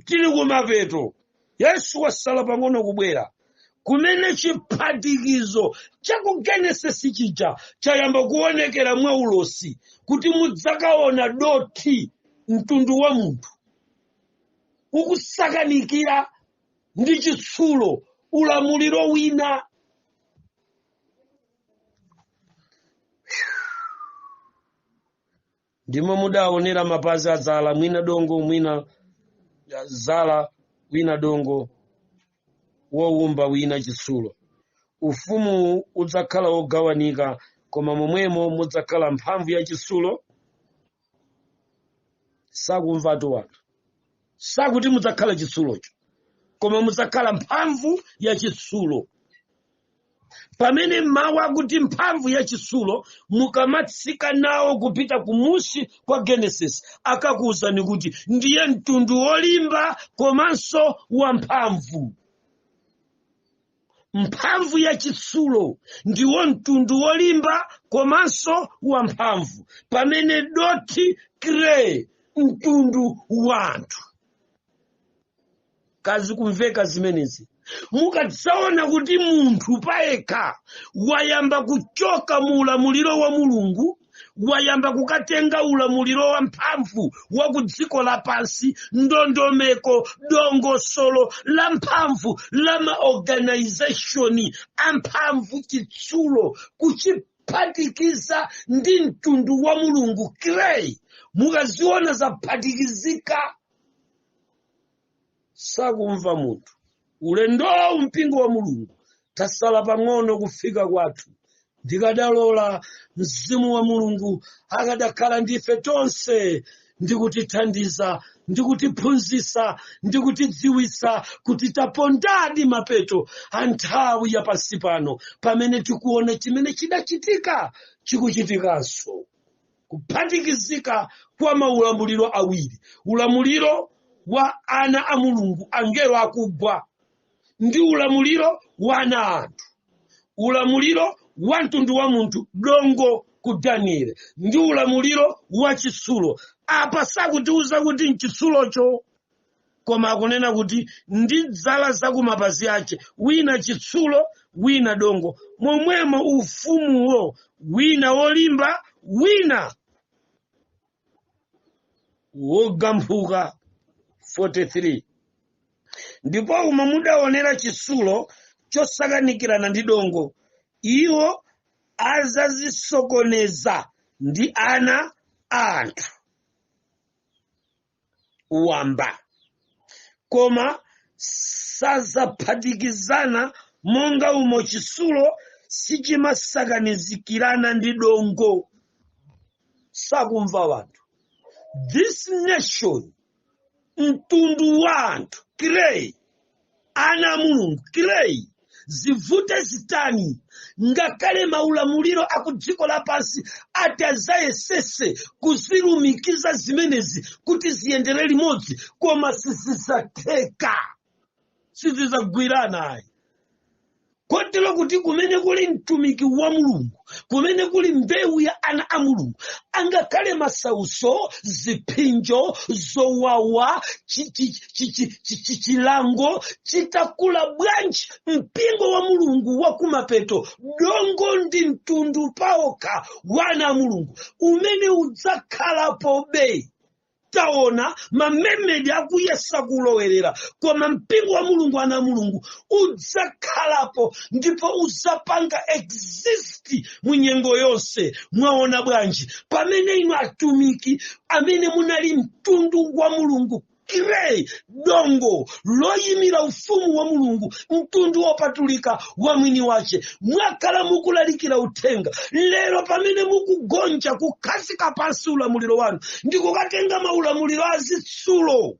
Speaker 1: Tili kumapeto, Yesu wasala pang'ono kubwera, kumene chiphatikizo cha ku Genesis chija chayamba kuonekera mwa ulosi kuti mudzakaona dothi, mtundu wa munthu, ukusakanikira ndi chitsulo, ulamuliro wina. Ndimo mudaonera mapazi adzala, mwina dongo, mwina zala, wina dongo, wowumba wina chitsulo. Ufumu udzakhala wogawanika, koma momwemo mudzakhala mphamvu ya chitsulo. Sakumvatu wanthu. Sakuti mudzakhala chitsulocho, koma mudzakhala mphamvu ya chitsulo. Pamene mawu akuti mphamvu ya chitsulo, mukamatsika nawo kupita kumusi kwa Genesis, akakuwuzani kuti ndiye mtundu wolimba komanso wamphamvu. Mphamvu ya chitsulo ndiwo mtundu wolimba komanso wamphamvu, pamene dothi, clay, mtundu wa anthu. Kazi kumveka zimenezi? Mukadzaona kuti munthu payekha wayamba kuchoka mu ulamuliro wa Mulungu, wayamba kukatenga ulamuliro wa mphamvu wa ku dziko lapansi, ndondomeko, dongosolo la mphamvu la maorganization amphamvu, chitsulo. Kuziphatikiza ndi mtundu wa Mulungu, clay. Mukaziona zaphatikizika, sakumva munthu. Ulendowu, mpingo wa Mulungu, tasala pang'ono kufika kwathu. Ndikadalola mzimu wa Mulungu akadakhala ndife tonse ndikutithandiza, ndikutiphunzitsa, ndikutidziwitsa kuti tapondadi mapeto a nthawi ya pansi pano, pamene tikuona chimene chidachitika chikuchitikanso, kuphatikizika kwa maulamuliro awiri: ulamuliro wa ana a Mulungu, angelo akugwa, ndi ulamuliro wa ana anthu, ulamuliro wa mtundu wa munthu, dongo ku Danieli, ndi ulamuliro wa chitsulo. Apa sakutiuza kuti mchitsulocho, koma akunena kuti ndi dzala zakumapazi ache, wina chitsulo, wina dongo. Momwemo ufumuwo, wina wolimba, wina wogamphuka. 43 Ndipo umo mudaonera chitsulo chosakanikirana ndi dongo, iwo azazisokoneza ndi ana a anthu wamba, koma sazaphatikizana, monga umo chitsulo sichimasakanizikirana ndi dongo. Sakumva wanthu. This nation, mtundu wa anthu, clay, ana a Mulungu, clay, zivute zitani, ngakhale maulamuliro aku dziko lapansi ati azayesese kuzilumikiza zimenezi kuti ziyendere limodzi, koma sizidzatheka, sizidzagwirana ayi. Kotero kuti kumene kuli mtumiki wa Mulungu, kumene kuli mbewu ya ana a Mulungu, angakhale masauso, ziphinjo, zowawa, chilango chitakula bwanji, mpingo wa Mulungu wa kumapeto, dongo ndi mtundu paokha wa ana a Mulungu umene udzakhalapobe. Taona mamemedi akuyesa kulowerera, koma mpingo wa Mulungu, ana a Mulungu, udzakhalapo ndipo udzapanga exist mu nyengo yonse. Mwaona bwanji pamene inu atumiki amene munali mtundu wa Mulungu, clay, dongo loyimira ufumu wa Mulungu, mtundu wopatulika wa mwini wace, mwakhala mukulalikira uthenga, lero pamene mukugonja kukhazika pansi ulamuliro wanu ndi kukatenga maulamuliro azitsulo,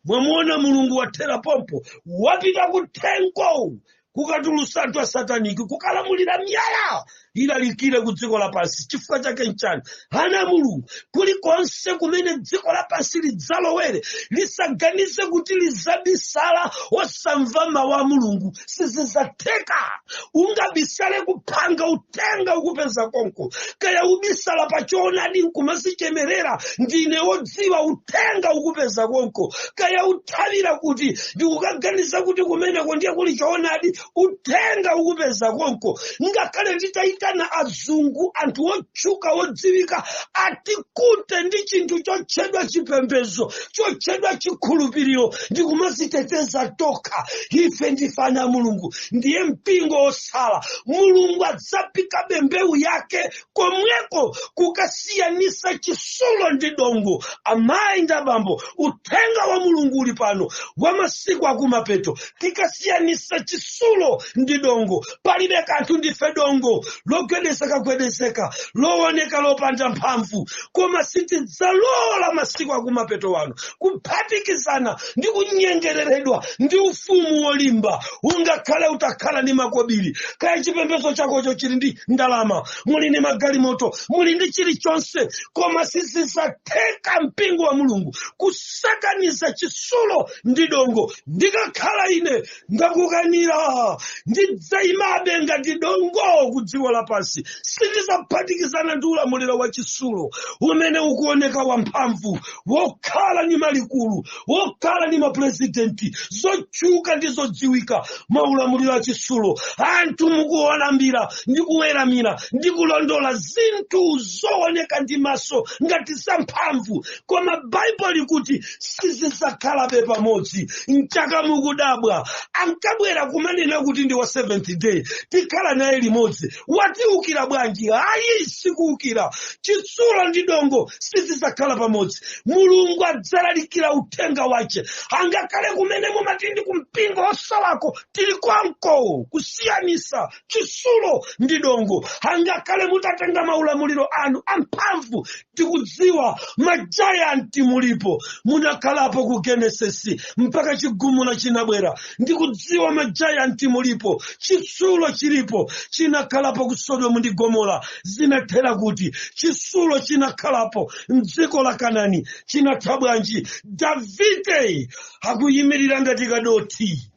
Speaker 1: mwamuona Mulungu wathera pompo, wapita kuthengo kukatulusa anthu asataniki, kukalamulira miyala ilalikire ku dziko lapansi. Chifukwa chake nchani? Ana Mulungu, kulikonse kumene dziko lapansi lidzalowere, lisaganize kuti lidzabisala osamva mawu a Mulungu. Sizidzatheka. Ungabisale kuphanga, uthenga ukupeza konko. Kaya ubisala pa choonadi nkumazichemerera ndine wodziwa, uthenga ukupeza konko. Kaya uthawira kuti ndikukaganiza kuti kumeneko ndiye kuli choonadi, uthenga ukupeza konko. Ngakhale nditayitana azungu, anthu otchuka odziwika, atikute ndi chinthu chotchedwa chipembedzo, chotchedwa chikhulupiriro, ndikumaziteteza tokha, ife ndife ana a Mulungu, ndiye mpingo osala. Mulungu adzapikabe mbewu yake komweko kukasiyanisa chitsulo ndi dongo. Amayi ndi abambo, uthenga wa Mulungu uli pano wa masiku akumapeto. Tikasiyanisa chitsulo ndi dongo, palibe kanthu. Ndife dongo logwedezeka gwedezeka, looneka lopanda mphamvu, koma sitidzalola masiku akumapeto wano kuphatikizana ndi kunyengereredwa ndi ufumu wolimba. Ungakhale utakhala ndi makobiri, kaya chipembedzo chakocho chili ndi ndalama, muli ndi magalimoto, muli ndi chilichonse, koma sizidzatheka mpingo wa Mulungu kusakaniza chitsulo ndi dongo. Ndikakhala ine, ndakukanira, ndidzayimabe ngati dongo ku dziko lapansi. Sindizaphatikizana ndi ulamuliro wa chitsulo umene ukuoneka wamphamvu, wokhala ndi malikulu, wokhala ndi mapurezidenti, zotchuka ndi zodziwika, maulamuliro a chitsulo. Anthu mukuwalambira ndi kuweramira ndi kulondola zinthu zooneka ndi maso ngati zamphamvu, koma Baibulo likuti sizidzakhalabe pamodzi. Mchaka mukudabwa. Ankabwera kumanena kuti ndi wa Seventh Day, tikhala naye limodzi. Watiukira bwanji? Ayi, sikuukira. Chitsulo ndi dongo sizidzakhala pamodzi. Mulungu adzalalikira uthenga wace, angakhale kumene mumati ndi kumpingo osalako, tili kwanko kusiyanisa chitsulo ndi dongo. Angakhale mutatenga maulamuliro anu amphamvu, tikudziwa ma giant mulipo, munakhalapo ku Genesis mpaka chigumula chinabwera. Ndikudziwa ma giant mulipo, chitsulo chilipo, chinakhalapo ku Sodomu ndi Gomora, zinathera kuti? Chitsulo chinakhalapo mdziko la Kanani, chinatha bwanji? Davide akuyimirira ngati kadoti,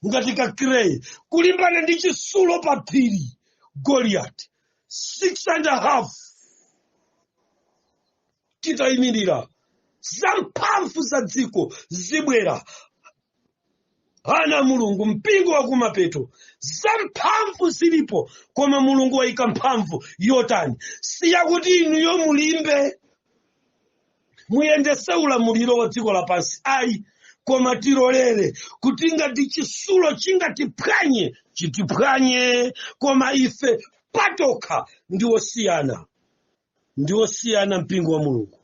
Speaker 1: ngati ka clay, kulimbana ndi chitsulo pa phiri, Goliath 6.5 chitayimirira. Zamphamvu za dziko zibwera, ana Mulungu, mpingo wa kumapeto. Zamphamvu zilipo, koma Mulungu wayika mphamvu yotani? Siyakuti inuyo mulimbe, muyendese ulamuliro wa dziko lapansi, ayi, koma tilolere kuti ngati chitsulo chingatiphwanye, chitiphwanye, koma ife patokha ndiwosiyana, ndiwosiyana. Mpingo wa Mulungu,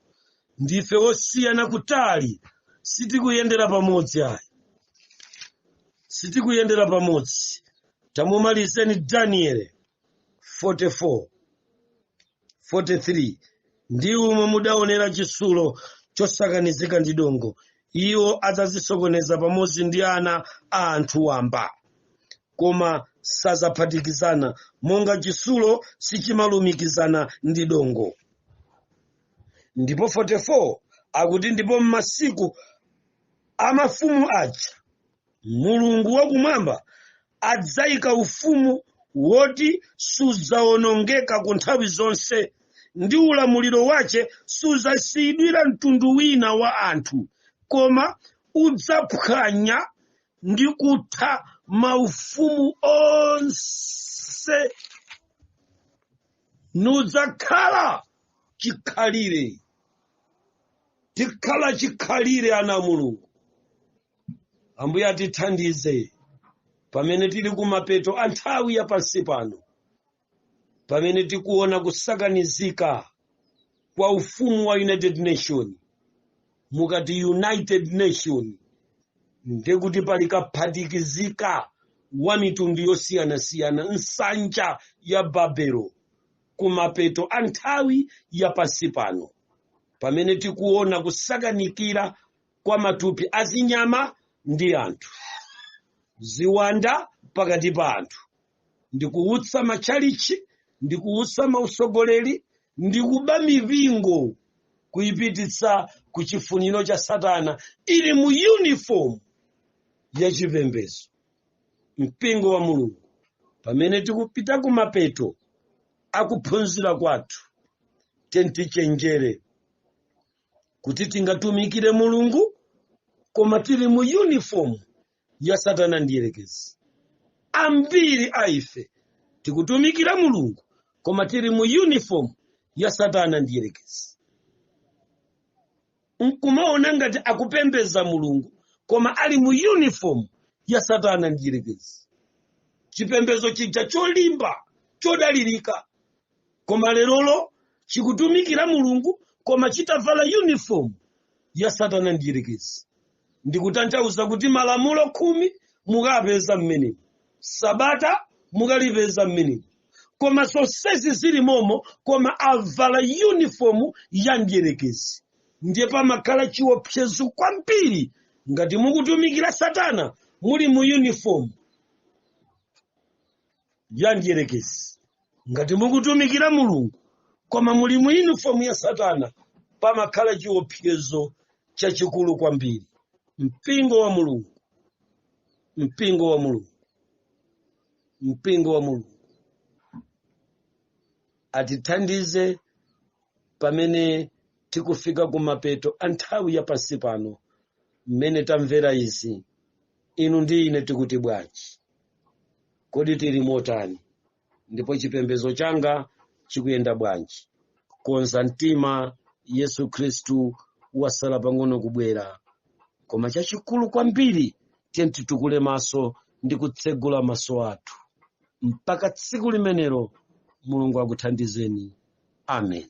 Speaker 1: ndife wosiyana kutali. Sitikuyendera pamodzi, ayi, sitikuyendera pamodzi. Tamumalizeni Daniel 44 43: "Ndi umo mudaonera chitsulo chosakanizika ndi dongo, iwo adzazisokoneza pamodzi ndi ana a anthu wamba, koma sazaphatikizana, monga chitsulo sichimalumikizana ndi dongo." Ndipo 44 akuti, "Ndipo m'masiku a mafumu aja Mulungu wakumwamba adzayika ufumu woti sudzawonongeka ku nthawi zonse, ndi ulamuliro wace sudzasiyidwira mtundu wina wa anthu, koma udzaphwanya ndi kutha maufumu onse, nudzakhala chikhalire." Tikhala chikhalire, ana a Mulungu. Ambuye atithandize pamene tili kumapeto a nthawi ya pansi pano, pamene tikuona kusakanizika kwa ufumu wa United Nation. Mukati United Nation, ndekuti pali kaphatikizika wa mitundu yosiyanasiyana, nsanja ya Babelo, kumapeto a nthawi ya pansi pano, pamene tikuona kusakanikira kwa matupi azinyama ndi anthu, ziwanda pakati pa anthu, ndikuutsa matchalichi, ndikuutsa mausogoleri, ndikuba mipingo kuyipititsa ku chifuniro cha Satana, ili mu uniform ya chipembedzo. Mpingo wa Mulungu, pamene tikupita kumapeto akuphunzira kwathu, tentichenjere kuti tingatumikire Mulungu koma tili mu uniform ya Satana ndiyerekezi. Ambiri a ife tikutumikira Mulungu koma tili mu uniform ya Satana ndiyerekezi, nkumaona ngati akupembeza Mulungu koma ali mu uniform ya Satana ndiyerekezi. Chipembedzo chija cholimba, chodalirika, koma lerolo chikutumikira Mulungu koma chitavala uniform ya Satana ndiyerekezi. Ndikutanthauza kuti malamulo 10 mukapeza mmenemo, sabata mukalipeza mmenemo, koma zonsezi zili momo, koma avala uniform ya ndiyerekezi. Ndiye pamakhala chiopsezo kwambiri ngati mukutumikira Satana muli mu uniform ya ndiyerekezi. Ngati mukutumikira Mulungu koma muli mu uniform ya Satana, pamakhala chiopsezo chachikulu kwambiri. Mpingo wa Mulungu, mpingo wa Mulungu, mpingo wa Mulungu atithandize pamene tikufika kumapeto a nthawi ya pansi pano. Mmene tamvera izi, inu ndi ine tikuti bwanji? Kodi tili motani? Ndipo chipembedzo changa chikuyenda bwanji? Konza mtima, Yesu Khristu wasala pang'ono kubwera. Koma chachikulu kwambiri, Tiye titukule maso ndi kutsegula maso athu. Mpaka tsiku limenelo, Mulungu akuthandizeni. Amen.